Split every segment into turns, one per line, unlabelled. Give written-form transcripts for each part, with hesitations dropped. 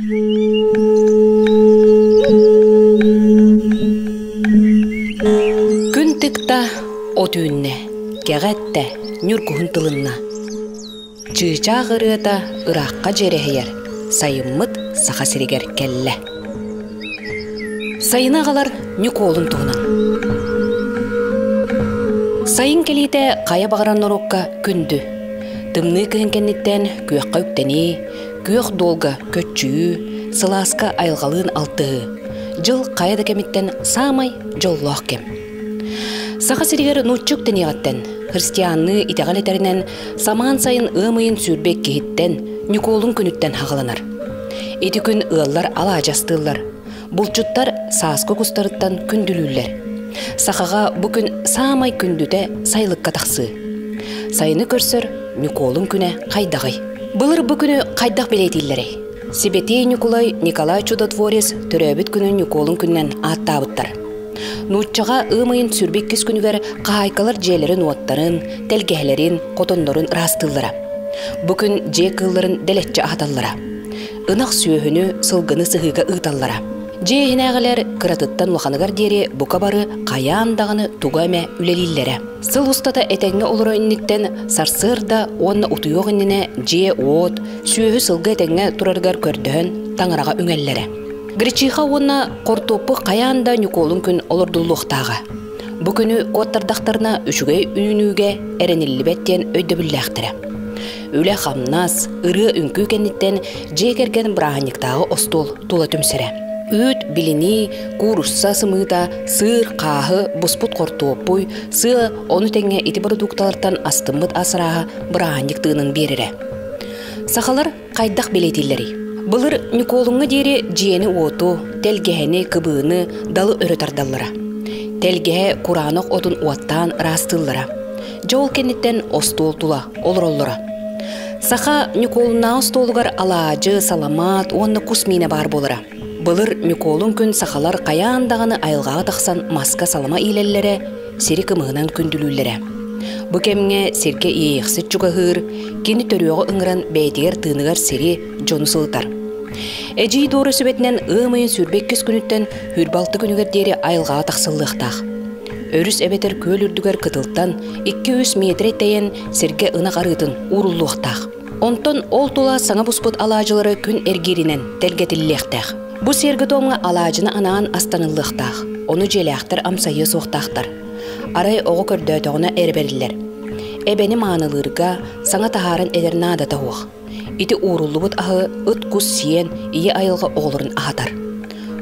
Күн тыкта, от үүннэ, кэҕэ эттэ, ньургуһун тылынна. Чыычаах ырыата ыраахха дьиэрэһийэр, сайыммыт Саха сиригэр кэллэ. Сайыны аҕалар Ньукуолун туһунан. Сайын кэлиитэ хайа баҕарар норуокка күндү. Тымныы кыһын кэнниттэн күөххэ үктэнии, күөх дуолга көччүйүү, сылааска айылҕалыын алтыһыы. Дьыл хайа да кэмиттэн саамай дьоллоох кэм. Саха сиригэр нуучча үктэниэҕиттэн, христианныы итэҕэл этэринэн, самаан сайын ыам ыйын 22-һиттэн, Ньукуолун күнүттэн хаҕаланар. Ити күн ыаллар алаадьастыыллар, булчуттар сааскы кустарыттан күндүлүүллэр. Сахаҕа бу күн саамай күндүтэ сайылыкка тахсыы. Сайыны көрсөр Ньукуолун күнэ хайдаҕый? Былыр бу күнү хайдах бэлиэтииллэрий? Сибэтиэй Ньукулай Николай Чудотворец төрөөбүт күнүн Ньукуолун күнүнэн ааттаабыттар. Нууччаҕа ыам ыйын 22 күнүгэр хаһаайкалар дьиэлэрин-уоттарын, тэлгэһэлэрин, хотоннорун ыраастыыллара. Бу күн дьиэ кыылларын дэлэччи аһаталлара. Ынах сүөһүнү, сылгыны сыһыыга ыыталлара. Дьиэ иһинээҕилэр кыратыттан улаханыгар диэри бука бары хайаан даҕаны тугу эмэ үлэлииллэрэ. Сыл устата этэҥҥэ олоро инниттэн сарсыарда уонна утуйуох иннинэ дьиэ-уот, сүөһү-сылгы этэҥҥэ турарыгар көрдөһөн таҥараҕа үҥэллэрэ. Гречиха уонна хортуоппу хайаан да Ньукуолун күн олордуллуохтааҕа. Бу күнү куоттардахтарына үчүгэй үүнүүгэ эрэниллибэт диэн өйдөбүллээхтэрэ. Үлэ-хамнас, ырыа-үҥкүү кэнниттэн дьиэ кэргэн бырааһынньыктааҕы остуол тула түмсэрэ. Үүт, билинии, куурусса сымыыта, сыыр, хааһы, буспут хортуоппуй, сыа, ону тэҥэ ити бородуукталартан астыммыт ас арааһа бырааһынньык тыынын биэрэрэ. Сахалар хайдах бэлиэтииллэрий? Былыр Ньукуолуҥҥа диэри дьиэни-уоту, тэлгэһэни, кыбыыны, далы өрө тардаллара. Тэлгэһэ кураанах отун уоттаан ыраастыыллара. Дьэ ол кэнниттэн остуол тула олороллоро. Саха Ньукуолуннааҕы остуолугар алаадьы, саламаат уонна кус миинэ баар буолара. Былыр Ньукуолун күн сахалар хайаан даҕаны айылҕаҕа тахсан маска салама иилэллэрэ, сири кымыһынан күндүлүүллэрэ. Бу кэмҥэ сиргэ иэйэхсит чугаһыыр, кини төрүөҕү ыҥыран бэйэтигэр тыыныгар сири, дьону сылытар. Эдьиий Дора сүбэтинэн ыам ыйын 22 күнүттэн 26 күнүгэр диэри айылҕаҕа тахсыллыахтаах. Өрүс эбэтэр күөл үрдүгэр кытылтан 2-3 миэтэрэ тэйэн сиргэ ынах арыытын ууруллуохтаах. Онтон ол тула саҥа буспут алаадьылары күн эргииринэн тэлгэтиллиэхтээх. Бу сиэргэ-туомҥа алаадьыны анаан астаныллыахтаах, ону дьиэлээхтэр амсайыа суохтаахтар. Арай оҕо көрдөөтөҕүнэ эрэ бэриллэр. Эбэни маанылыырга, саҥа таһааран этэр наадата суох. Ити ууруллубут аһы ыт-кус сиэн ийэ айылҕа оҕолорун аһатар.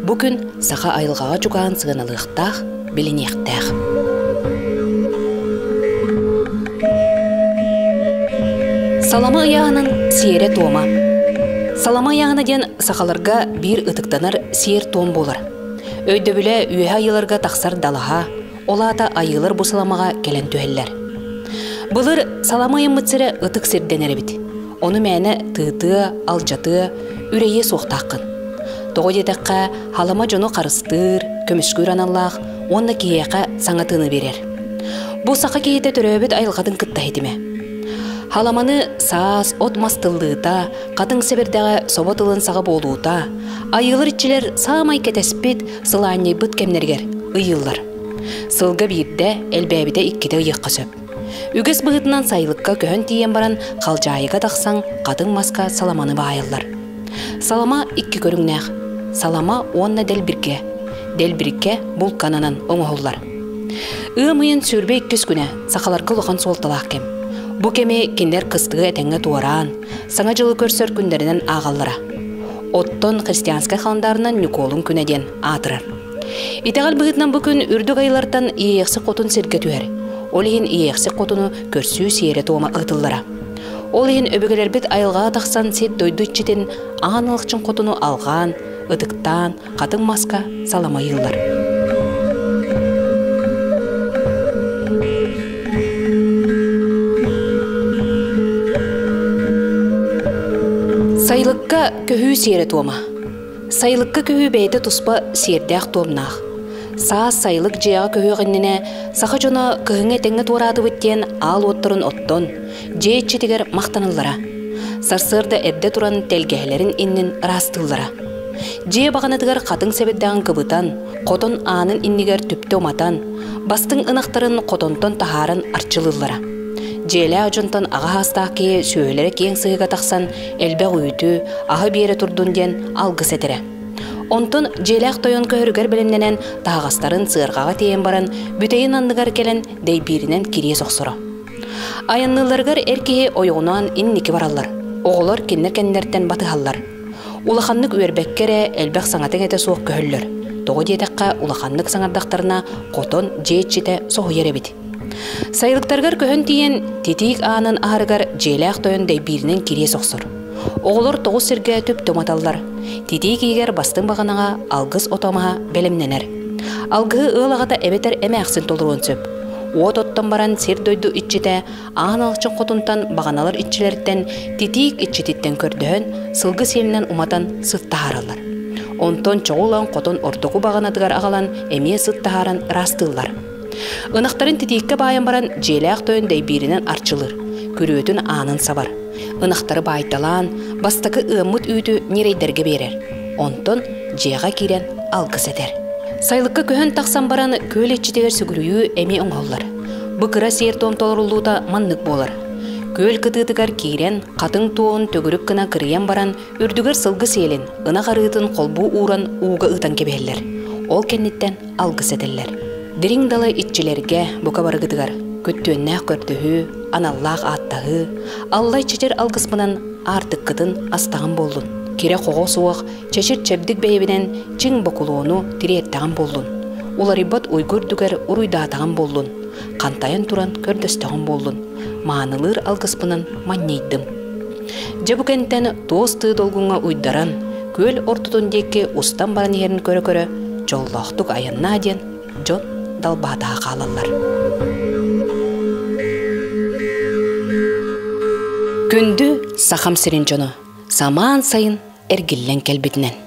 Бу күн саха айылҕаҕа чугаһаан сыаналыахтаах, билиниэхтээх. Салама ыйааһынын сиэрэ-туома. Салама ыйааһына диэн сахаларга биир ытыктанар сиэр-туом буолар. Өйдөбүлэ үөһэ айыыларга тахсар далаһа, ол аата айыылар бу саламаҕа кэлэн түһэллэр. Былыр салама ыйаммыт сирэ ытык сир дэнэр эбит. Ону мээнэ тыытыа, алдьатыа, үрэйиэ суохтааххын. Тоҕо диэтэххэ, халама дьону харыстыыр, көмүскүүр аналлаах уонна киһиэхэ саҥа тыыны биэрэр. Бу саха киһитэ төрөөбүт айылҕатын кытта ситимэ. Халаманы саас, от-мас тыллыыта, хатыҥ сэбирдэҕэ собо тылын саҕа буолуута, айыылар иччилэр саамай кэтэспит, сылаанньыйбыт кэмнэригэр ыйыыллар. Сылга биирдэ, элбээбитэ иккитэ ыйыахха сөп. Үгэс быһыытынан сайылыкка көһөн тиийэн баран халдьаайыга тахсан хатыҥ маска саламаны баайаллар. Салама икки көрүҥнээх. Салама уонна дэлбиргэ. Дэлбиргэ булкананан оҥоһуллар. Ыам ыйын 22 күнэ сахаларга улахан суолталаах кэм. Бу кэми кинилэр кыстыгы этэҥҥэ туораан, Саҥа дьылы көрсөр күннэринэн ааҕаллара. Оттон христианскай халандаарынан Ньукуолун күнэ диэн аатырар. Итэҕэл быһыытынан бу күн үрдүк айылартан Иэйэхси Хотун сиргэ түһэр. Ол иһин Иэйэхси Хотуну көрсүү сиэрэ-туома ыытыллара. Ол иһин өбүгэлэрбит айылҕаҕа тахсан сир-дойду иччитин Аан Алахчын Хотуну алҕаан, ытыктаан, хатыҥ маска саламайыыллар. Сайылыкка көһүү сиэрэ-туома. Сайылыкка көһүү бэйэтэ туспа сиэрдээх-туомнаах. Саас сайылык дьиэҕэ көһүөх иннинэ саха дьоно кыһыҥҥы этэҥҥэ туораатыбыт диэн аал уоттарын оттон, дьиэ иччитигэр махтаналлара. Сарсыарда эрдэ туран тэлгэһэлэрин иннин ыраастыыллара. Дьиэ баҕанатыгар хатыҥ сэбирдэҕин кыбытан, хотон аанын иннигэр түптэ уматан, бастыҥ ынахтарын хотонтон таһааран арчылыыллара. Дьиэлээх дьонтон аҕа саастаах киһи сүөһүлэрэ киэҥ сыһыыга тахсан элбэх үүтү, аһы биэрэ турдун диэн алгыс этэрэ. Онтон дьиэлээх тойон көһөрүгэр бэлэмнэнэн таһаҕастарын сыарҕаҕа тиэйэн баран бүтэйин анныгар кэлэн дэйбииринэн кириэс охсоро. Айанныылларыгар эр киһи ойоҕунаан инники бараллар, оҕолор кинилэр кэннилэриттэн батыһаллар. Улаханнык үөрбэккэ эрэ элбэх саҥата-иҥэтэ суох көһөллөр. Тоҕо диэтэххэ, улаханнык саҥардахтарына хотон дьиэ иччитэ соһуйар эбит. Сайылыктарыгар көһөн тиийэн, титиик аанын аһарыгар дьиэлээх тойон дэйбииринэн кириэс охсор. Оҕолор тоҕус сиргэ түптэ уматаллар. Титиик иһигэр бастыҥ баҕанаҕа алгыс ото маһа бэлэмнэнэр. Алгыһы ыал аҕата эбэтэр эмээхсин толоруон сөп. Уот оттон баран сир-дойду иччитэ Аан Алчын хотунтан баҕаналар иччилэриттэн титиик иччититтэн көрдөһөн, сылгы сиэлинэн уматан сыт таһаараллар. Онтон чоҕу ылан хотон ортоку баҕанатыгар аҕалан эмиэ сыт таһааран ыраастыыллар. Ынахтарын титииккэ баайан баран дьиэлээх тойон дэйбииринэн арчылыыр, күрүөтүн аанын сабар. Ынахтары баайталаан, бастакы ыаммыт үүтү ньирэйдэргэ биэрэр. Онтон дьиэҕэ киирэн алгыс этэр. Сайылыкка көһөн тахсан баран күөл иччитигэр сүгүрүйүү эмиэ оҥоһуллар. Бу кыра сиэр-туом толоруллуута маннык буолар. Күөл кытыытыгар киирэн, хатыҥ туоһун төгүрүк гына кырыйан баран, үрдүгэр сылгы сиэлин, ынах арыытын холбуу ууран ууга ыытан кэбиһэллэр. Ол кэнниттэн алгыс этэллэр. Дириҥ далай иччилэргэ, бука барыгытыгар, күттүөннээх көрдөһүү, аналлаах ааттаһыы, аллай чэчир алгыспынан аартыккытын астаҕым буоллун. Кирэ-хоҕо суох, чэчир чэбдик бэйэбинэн чиҥ бокулуону тириэртэҕим буоллун. Уларыйбат уйгу үрдүгэр уруйдаатаҕым буоллун. Хантайан туран көрдөстөҕүм буоллун. Маанылыыр алгыспынан манньыйдым. Дьэ бу кэнтэн туос тыы долгуҥҥа уйдаран, күөл ортотун диэки устан баран иһэрин көрө-көрө, дьоллоохтук айаннаа диэн дьон далбаатаһа хаалаллар. Күндү Сахам сирин дьоно, самаан сайын эргиллэн кэлбитинэн.